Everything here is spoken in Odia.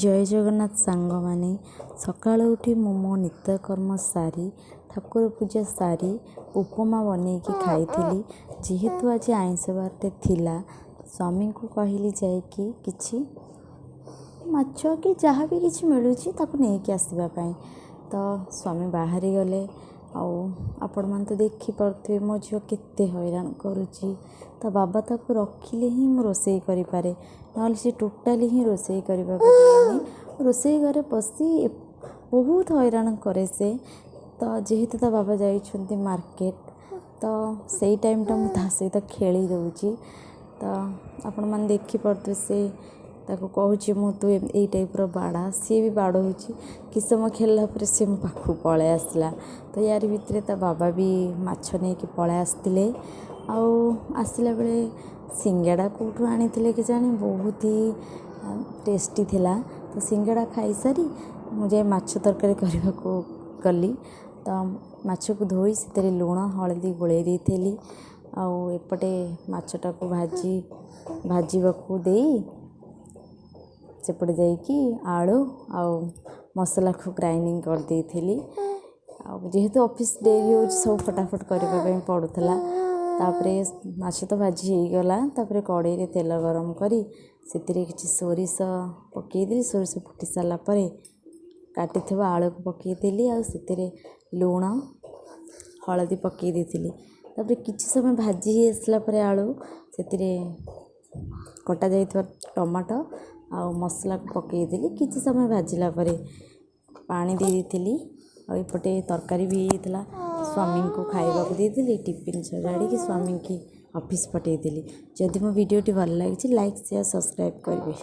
ଜୟ ଜଗନ୍ନାଥ ସାଙ୍ଗମାନେ। ସକାଳୁ ଉଠି ମୁଁ ମୋ ନିତ୍ୟକର୍ମ ସାରି, ଠାକୁର ପୂଜା ସାରି ଉପମା ବନେଇକି ଖାଇଥିଲି। ଯେହେତୁ ଆଜି ଆଇଁଷ ବାରଟେ ଥିଲା, ସ୍ୱାମୀଙ୍କୁ କହିଲି ଯାଇକି କିଛି ମାଛ କି ଯାହା ବି କିଛି ମିଳୁଛି ତାକୁ ନେଇକି ଆସିବା ପାଇଁ। ତ ସ୍ୱାମୀ ବାହାରି ଗଲେ। ଆଉ ଆପଣମାନେ ତ ଦେଖିପାରୁଥିବେ ମୋ ଝିଅ କେତେ ହଇରାଣ କରୁଛି। ତା ବାବା ତାକୁ ରଖିଲେ ହିଁ ମୁଁ ରୋଷେଇ କରିପାରେ, ନହେଲେ ସେ ଟୋଟାଲି ହିଁ ରୋଷେଇ କରିବାକୁ ଦିଏନି। ରୋଷେଇ ଘରେ ପଶି ବହୁତ ହଇରାଣ କରେ ସେ। ତ ଯେହେତୁ ତା ବାବା ଯାଇଛନ୍ତି ମାର୍କେଟ, ତ ସେଇ ଟାଇମ୍ଟା ମୁଁ ତା ସହିତ ଖେଳି ଦେଉଛି। ତ ଆପଣମାନେ ଦେଖିପାରୁଥିବେ, ସେ ତାକୁ କହୁଛି ମୁଁ, ତୁ ଏଇ ଟାଇପ୍ର ବାଡ଼ା। ସିଏ ବି ବାଡ଼ଉଛି। କିଛି ସମୟ ଖେଳିଲା ପରେ ସିଏ ମୋ ପାଖକୁ ପଳେଇ ଆସିଲା। ତ ୟାରି ଭିତରେ ତା ବାବା ବି ମାଛ ନେଇକି ପଳେଇ ଆସିଥିଲେ। ଆଉ ଆସିଲା ବେଳେ ସିଙ୍ଗଡ଼ା କେଉଁଠୁ ଆଣିଥିଲେ କେଜାଣି, ବହୁତ ହି ଟେଷ୍ଟି ଥିଲା। ତ ସିଙ୍ଗଡ଼ା ଖାଇସାରି ମୁଁ ଯାଇ ମାଛ ତରକାରୀ କରିବାକୁ ଗଲି। ତ ମାଛକୁ ଧୋଇ ସେଥିରେ ଲୁଣ ହଳଦୀ ଗୋଳେଇ ଦେଇଥିଲି। ଆଉ ଏପଟେ ମାଛଟାକୁ ଭାଜିବାକୁ ଦେଇ ସେପଟେ ଯାଇକି ଆଳୁ ଆଉ ମସଲାକୁ ଗ୍ରାଇଣ୍ଡିଙ୍ଗ କରିଦେଇଥିଲି। ଆଉ ଯେହେତୁ ଅଫିସ୍ ଡେରି ହେଉଛି, ସବୁ ଫଟାଫଟ କରିବା ପାଇଁ ପଡ଼ୁଥିଲା। ତାପରେ ମାଛ ତ ଭାଜି ହେଇଗଲା। ତାପରେ କଡ଼େଇରେ ତେଲ ଗରମ କରି ସେଥିରେ କିଛି ସୋରିଷ ପକାଇଦେଲି। ସୋରିଷ ଫୁଟି ସାରିଲା ପରେ କାଟିଥିବା ଆଳୁକୁ ପକାଇଦେଲି ଆଉ ସେଥିରେ ଲୁଣ ହଳଦୀ ପକାଇ ଦେଇଥିଲି। ତାପରେ କିଛି ସମୟ ଭାଜି ହେଇ ଆସିଲା ପରେ ଆଳୁ, ସେଥିରେ କଟା ଯାଇଥିବା ଟମାଟୋ ଆଉ ମସଲାକୁ ପକାଇଦେଲି। କିଛି ସମୟ ଭାଜିଲା ପରେ ପାଣି ଦେଇ ଦେଇଥିଲି। ଆଉ ଏପଟେ ତରକାରୀ ବି ହେଇଯାଇଥିଲା। ସ୍ୱାମୀଙ୍କୁ ଖାଇବାକୁ ଦେଇଥିଲି, ଟିଫିନ୍ ସଜାଡ଼ିକି ସ୍ୱାମୀଙ୍କି ଅଫିସ୍ ପଠାଇଦେଲି। ଯଦି ମୋ ଭିଡ଼ିଓଟି ଭଲ ଲାଗିଛି, ଲାଇକ୍, ସେୟାର, ସବସ୍କ୍ରାଇବ୍ କରିବେ।